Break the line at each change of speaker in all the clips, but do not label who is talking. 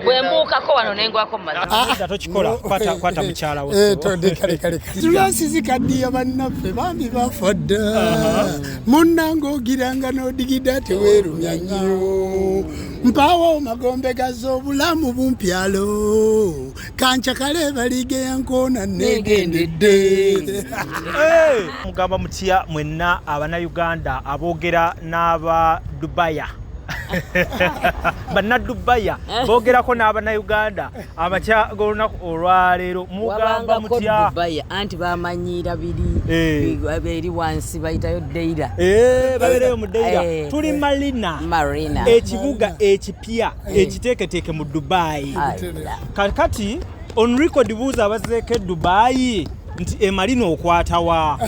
Bwe mbuukako wano ne ngwako mu mazzi.
Ah, tokikola kwata kwata mukyala wo.
Eh, kale kale kale. Tulasi zikaddiya bannaffe bambi bafa dda. Munnange ogiranga n'odigida teweerumya nnyo. Mpaawo magombe gaza obulamu bumpyalo. Kanca kale baligeya nkoona neegendedde.
Mugamba mutya mwenna Abannayuganda aboogera n'aba Dubaya? Bannadubaya boogerako n'Abannayuganda amakya g'olunaku olwaleero, mugamba
Wabangako
mutya?
Dubaya anti bamanyiira biri eri wansi bayitayo Deira.
Eh, babeereyo mu Deira. Tuli Marina.
Marina.
Ekibuga ekipya ekiteeketeeke mu Dubai.
Ayla.
Kakati on record, buuza abazeeko e Dubai nti emalina okwatawa.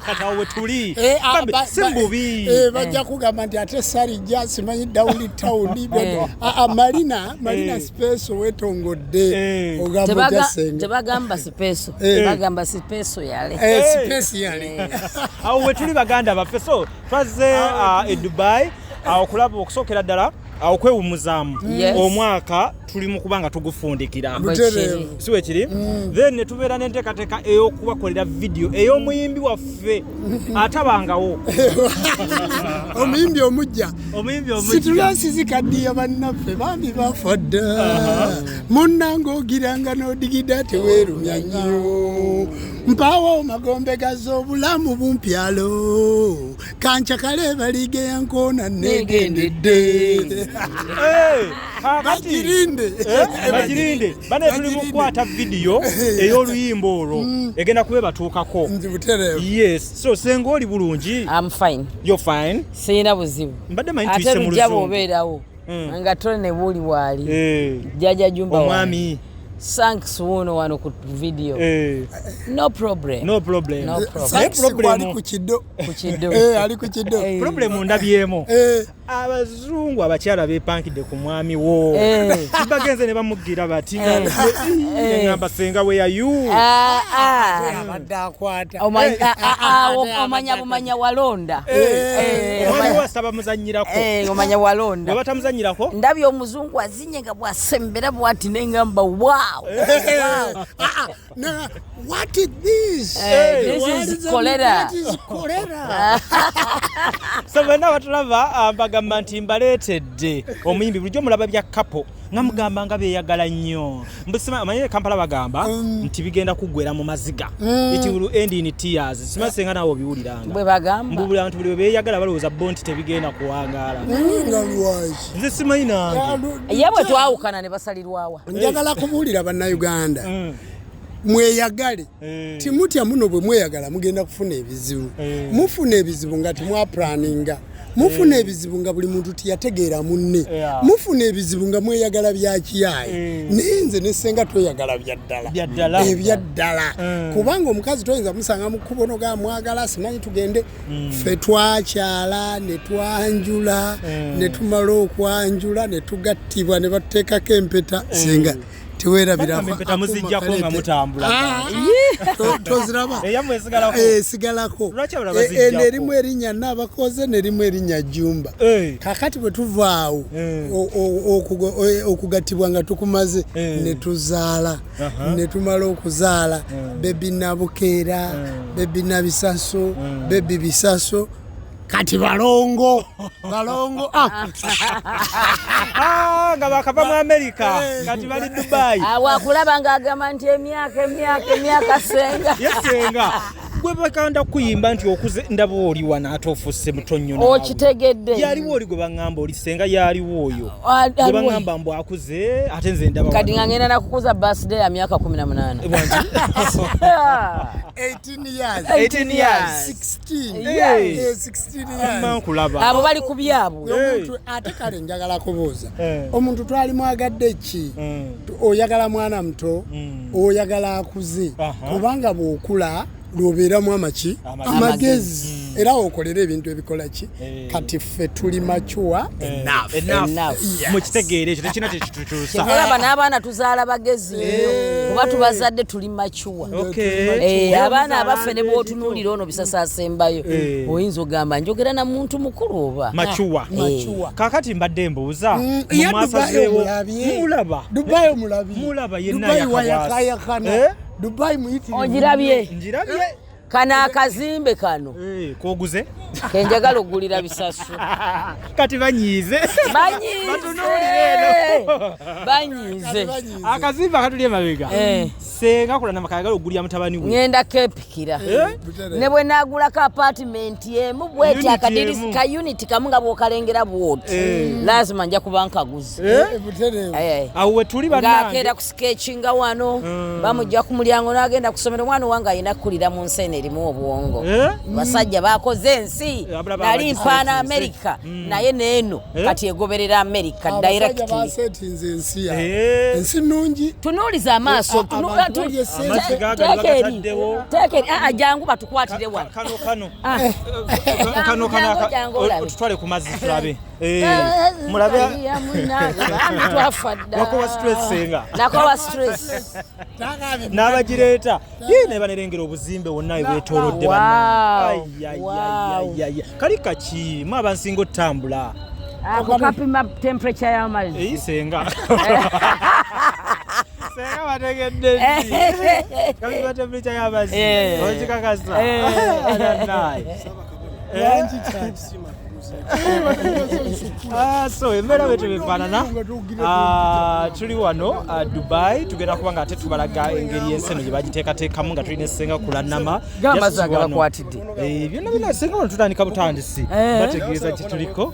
Kati awo we tuli. Bambi, si mbubi.
Bajja kugamba nti ate Sarijja, simanyi Dawuli Town. Marina, Marina space wetongodde. Ogamba ojasenga.
Tebagamba sipeso, bagamba sipeso yale.
Space yale.
Awo we tuli, baganda baffe. So twazze e Dubai okulaba, okusookera ddala okwewummuzaamu. Omwaka tuli mu kuba nga tugufundikira.
Butereevu.
Si wekiri? Then ne tubeera n'enteekateeka ey'okubakolera vidiyo ey'omuyimbi waffe atabangawo.
Omuyimbi omujja.
Omuyimbi omujja.
Situlasi zikaddiya bannaffe bambi bafa dda. Munnange ogiranga n'odigida teweerumya nnyo. Mpaawo magombe gaza obulamu bumpyalo. Kanca kale baligeya nkoona neegendedde.
Kakati
Bagirinde.
Bagirinde bane, tuli mu kukwata vidiyo ey'oluyimba olwo egenda kuba ebatuukako.
Nzi butereevu.
Yes, so senga oli bulungi?
I'm fine.
You're fine?
Sirina buzibu.
Mbadde manyi
Ate
tuyise mu
lujja
luzungu.
bw'obeerawo nga tole ne buuli waali jjajja Jumba waali.
Omwami.
Thanks, wuno wano ku video. No problem.
No problem.
No problem.
Naye
Sax ali
problem
ku kiddo.
Ku kiddo.
Ali ku kiddo.
Problem ndabyemu. Abazungu abakyala bepankidde ku mwami wo. Bagenze ne bamugira bati, ngamba senga we are you?
Ah, ah.
Abadde akwata.
Ah, ah, omanya bumanya walonda.
Omwami wo asaba muzannyirako.
Omanya walonda.
Bwe batamuzannyirako.
Ndabye omuzungu azinye nga bwasembera bwati nengamba, wow.
Ah, ah, no, what is this?
This
What
is
cholera.
cholera.
What is cholera?
So bwenna batulaba, mbagamba nti mbaleetedde omuyimbi. Bulijjo mulaba bya couple nga mugamba nga beeyagala nnyo. Mbusima omanye Kampala bagamba nti bigenda kuggwera mu maziga, it will end in tears. Simanyi senga naawe obiwuliranga.
Bwe bagamba.
Mbu buli abantu buli bwe beeyagala balowooza bo nti tebigenda kuwangaala.
Nga lwaki?
Nze simanyi nange.
Ye bwe twawukana ne basalirwawa.
Njagala kubuulira Bannayuganda, mweyagale. Timutya muno, bwe mweyagala mugenda kufuna ebizibu. Mufuna ebizibu nga timwaplanninga, mufuna ebizibu nga buli muntu tiyategeera munne. Mufuna ebizibu nga mweyagala byakiyaayi. Naye nze ne senga tweyagala byaddala.
Bya ddala.
Ebyaddala. Kubanga omukazi toyinza musanga mu kkubo noga mwagala, simanyi tugende. Ffe twakyala ne twanjula, ne tumala okwanjula ne tugattibwa ne batuteekako empeta. Senga tewerabira.
Bagamba empeta muziggyako nga mutambula.
Toziraba?
Eyammwe esigalako?
Esigalako.
Lwaki abalala
Eno
baziggyako?
erimu erinnya Naabakoze nerimu erinnya Jumba. Kakati bwe tuvaawo okugattibwa nga tukumaze, ne tuzaala. Ne tumala okuzaala baby Nabukeera, baby Nabisaso, baby Bisaso, kati balongo, balongo, ah.
Ah, nga bakava mu America, kati bali Dubai.
Wakulaba ng'agamba nti emyaka, emyaka, emyaka, senga.
Ye senga, gwe bakanda kuyimba nti okuze, ndaba oli wano ate ofuuse muto nnyo naawe.
Okitegedde?
Yaliwo oli gwe baŋŋamba oli senga, yaliwo oyo gwe
Aliwo.
baŋŋamba mbu akuze, ate nze ndaba
Kati
wano.
nga ngenda nakukuza birthday ya myaka 18.
Bwangi?
18 years.
18 years.
16.
Yes.
16 years.
Mma nkulaba.
Abo bali ku byabwe.
Omuntu ate kale njagala kubuuza, omuntu twali mwagadde ki? Oyagala mwana muto? Oyagala akuze? Kubanga bw'okula lwobeeramu amaki?
Amagezi.
Amagezi. Era okolera ebintu ebikola ki. Kati ffe tuli mature enough.
Enough.
Enough.
Mukitegeere ekyo, tekirina kyekitukyusa.
Kyebulaba n'abaana tuzaala bagezi nnyo, kuba tubazadde tuli mature. Abaana abaffe ne bw'otunuulira ono bisasaasembayo, oyinza ogamba njogera na muntu mukulu oba
mature.
Mature.
Kakati mbadde mbuuza,
Ye Dubai
mwasazeewo
omulabye?
Mulaba.
Dubai omulabye?
Mulaba yenna
Dubai
yakabwasi.
wayakayakana.
Eh?
Dubai muyitirivu.
Ogirabye?
Njirabye.
Kano akazimbe kano
Koguze.
Kenjagala okugulira bisasu.
Kati banyiize.
Banyiize.
Batunuulire eno.
Banyiize.
Banyiize.
Akazimbe akatuli emabega, senga Kulanama kayagala okugulira mutabani we.
Ngenda kepikira. Ne bwe naagulako apartment emu bweti,
Unit
akadirisa
emu.
ka unit kamu nga bw'okalengera bwoti, lazima nja kuba nkaguze.
Butereevu.
Awo wetuli bannange.
Ng'akeera ku sketchinga wano, bamujja ku mulyango n'agenda kusomera. Omwana owange alina kukulira mu nsi eno erimu obwongo. Basajja bakoze ensi.
Abula
Nali
bagisetinze.
mpaana Amerika, naye neeno kati egoberera Amerika
Abasajja
directly.
basetinze ensi yaabwe. Ensi nnungi.
Tunuuliza amaaso.
Abantu balya essente.
Amazzi gaagali bagataddewo.
Teeka eri. Ah, ah, jangu batukwatire wano.
Kano kano.
Ah.
Kano kano.
Jangu, jangu olabe.
Tutwale ku mazzi tulabe. Mulabe.
Maria munnange, bambi twafa dda.
Wakowa stress, senga.
Nakowa stress.
N'abagireeta ye ne banerengera obuzimbe wonna bwetoolodde.
Wow.
Bannange, kali kaki mu abansinga otambula?
Ako kapima temperature y'amazzi.
Eyi, senga, senga bategedde nti kapima temperature y'amazzi. Okikakasa? Ananaye.
Wangi kyaki?
Ah, so embeera bwe tebifaanana. Tuli wano Dubai, tugenda kuba nga ate tubalaga engeri ensi eno gye bagiteekateekamu nga tulina essenga Kulanama.
G'amazzi
Just wano.
agabakwatidde.
Byonna byonna senga wano tutandika butandisi, bategeeza kye tuliko.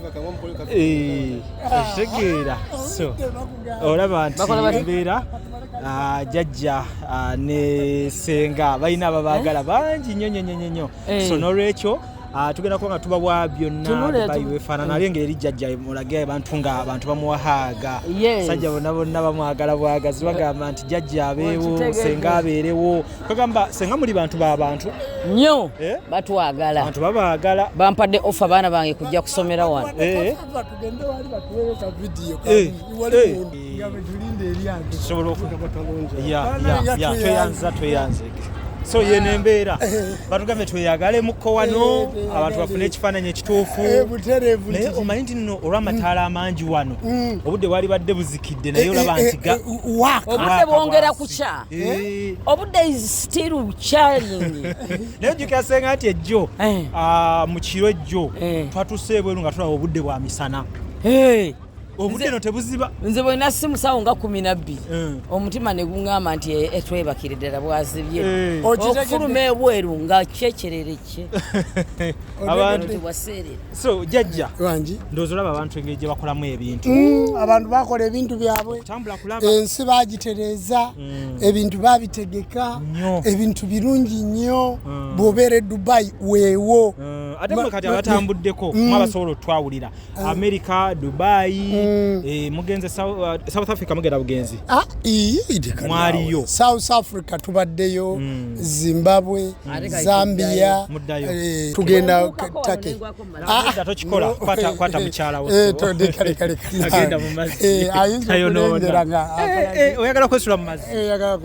Okitegeera? So olaba nti
Bakola bati?
embeera, jjajja ne senga balina ababaagala bangi nnyo nnyo nnyo nnyo. So n'olwekyo tugenda kuba nga tubawa byonna.
Tunule,
Dubai wefaanana ali engeri jjajja mulage abantu nga abantu bamuwahaaga. Sajja bonna bonna bamwagala bwagazi, bagamba nti jjajja abeewo.
Okitegedde.
Senga abeerewo. Kwegamba senga muli bantu b'abantu.
Nnyo.
Eh?
Batwagala.
Abantu babaagala.
Bampadde offer, baana bange kujja kusomera wano.
Tugende wali batuweyo ka vidiyo wali mundu nga bwe tulinda eryato.
Tusobola ya, tweyanza, tweyanze. So yeno embeera batugambye tweyagalemukko wano.
Tweyagale.
Abantu bafune ekifaananyi ekituufu.
Butereevu.
Naye omanyi nti nno olw'amataala amangi wano, obudde bwali badde buzikidde, naye olaba nti
waaka.
Obudde
Waaka
bwongera
bwasi.
kukya. Obudde is still kyaling.
Naye ojjukira senga nti ejjo, mu kiro ejjo, twatuuse ebweru nga tulaba obudde bwa misana. Obudde no tebuziba.
Nze bwena si musawo nga 12, omutima ne guŋŋamba nti twebakire ddala, bwazibye. Okufuluma ebweru nga kyekyerere kye
Abantu
tewaseerera.
So jjajja,
Wangi.
ndowooza olaba abantu engeri gye bakolamu ebintu.
Abantu bakola ebintu byabwe.
Tambula kulaba.
Ensi bagitereeza, ebintu babitegeka.
Nnyo.
Ebintu birungi nnyo. Bw'obeera e Dubai weewo.
Ate mwe kati abatambuddeko, mwe abasobola otwawulira America, Dubai, mugenze South Africa, mugenda bugenzi?
Ah, iyi, idika
Mwaliyo.
naawe. South Africa tubaddeyo, Zimbabwe,
Ate kati
Zambia.
Muddayo.
Tugenda
Bwengukako wano
Turkey.
nengwako mu mala.
Ah,
Nedda, tokikola.
no.
Kwata mukyala wo.
Kale kale kale.
Agenda mu mazzi.
Ayinza
Tayonoona.
okulengera nga
Oyagala kwesula mu mazzi?
Ayagala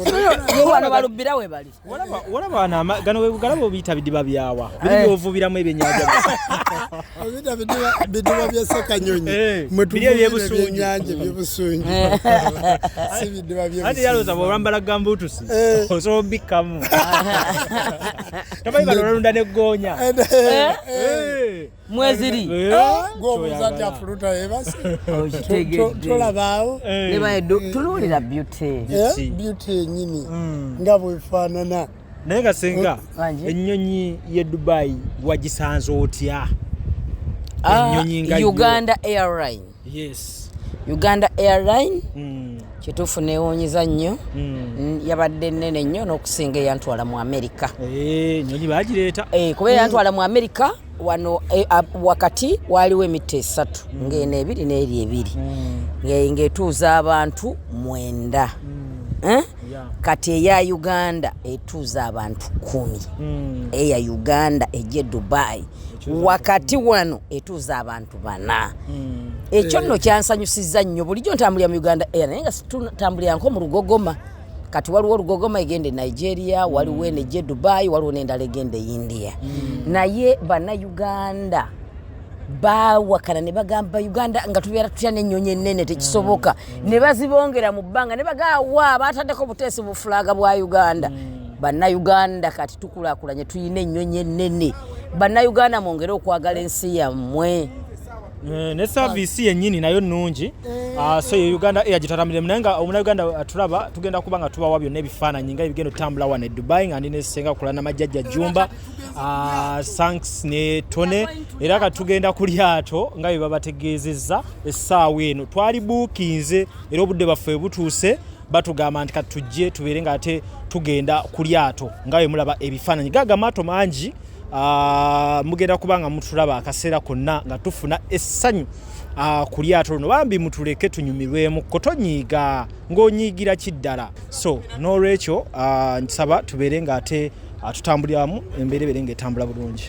Wano balubbira we bali.
Walaba wano gano galaba obiyita bidiba byawa biri byovubiramu ebyennyanja?
Obita bidiba bya Sekanyonyi. Mwe
Biri
tuvubira
ebyebusunju.
ebyennyanja ebyebusunju, si bidiba
Anti
byebusunju.
yalowooza bw'olwambala gambuutusi osobola obikkamu. Tomanyi bano olunda neggoonya.
Mweziri.
Gwobuuza nti afuluta yebase.
Okitegedde.
Tolabaawo.
Tunuulira beauty.
Beauty.
Beauty yenyini nga bwefaanana.
Naye nga senga,
Wangi.
ennyonyi ye Dubai wagisanze otya?
Ah,
Ennyonyi nga yo.
Uganda Airline. Uganda Airline. Kituufu, neewuunyiza nnyo. Yabadde nnene nnyo n'okusinga eyantwala mu Amerika.
Ennyonyi bagireeta.
Kuba eyantwala mu Amerika wano, wakati waaliwo emiti esatu, ng'eno ebiri n'eri ebiri, ng'etuuza abantu 9. Eh? Kati eya Uganda etuuza abantu 10. Eya Uganda ejja Dubai wakati wano etuuza abantu 4. Ekyo nno kyansanyusizza nnyo. Bulijjo ntambulira mu Uganda Air, naye nga situtambulira nko mu Lugogoma. Kati waliwo Olugogoma egenda e Nigeria, waliwo eno ejja e Dubai, waliwo n'endala egenda e India. Naye Bannayuganda bawakana ne bagamba, Uganda nga tubeera tutya n'ennyonyi ennene, tekisoboka. Ne bazibongera mu bbanga ne bagamba bataddeko buteesi bu flag bwa Uganda. Bannayuganda kati tukulaakulanye, tulina ennyonyi ennene. Bannayuganda, mwongere okwagala ensi yammwe.
Ne service yennyini nayo nnungi. Ah, so ye Uganda Air gyetatambuliremu, naye nga omunauganda atulaba, tugenda kuba nga tubawa byonna ebifaananyi nga ebigenda otambula wano e Dubai, nga ndi nesenga kula namajjajja Jumba, Sanks ne Tone. Era kati tugenda ku lyato nga bye babategeezezza. Essaawa eno twali buukinze era obudde bwaffe butuuse, batugamba nti kati tujje tubeere nga ate tugenda ku lyato nga bwe mulaba ebifaananyi. Gaga maato mangi. Mugenda kuba nga mutulaba akaseera konna nga tufuna essanyu ku lyato luno. Bambi mutuleke tunyumirwemu, kotonyiiga ng'onyiigira kiddala. So n'olwekyo nsaba tubeere nga ate tutambuliramu, embeera ebeere ng'etambula bulungi.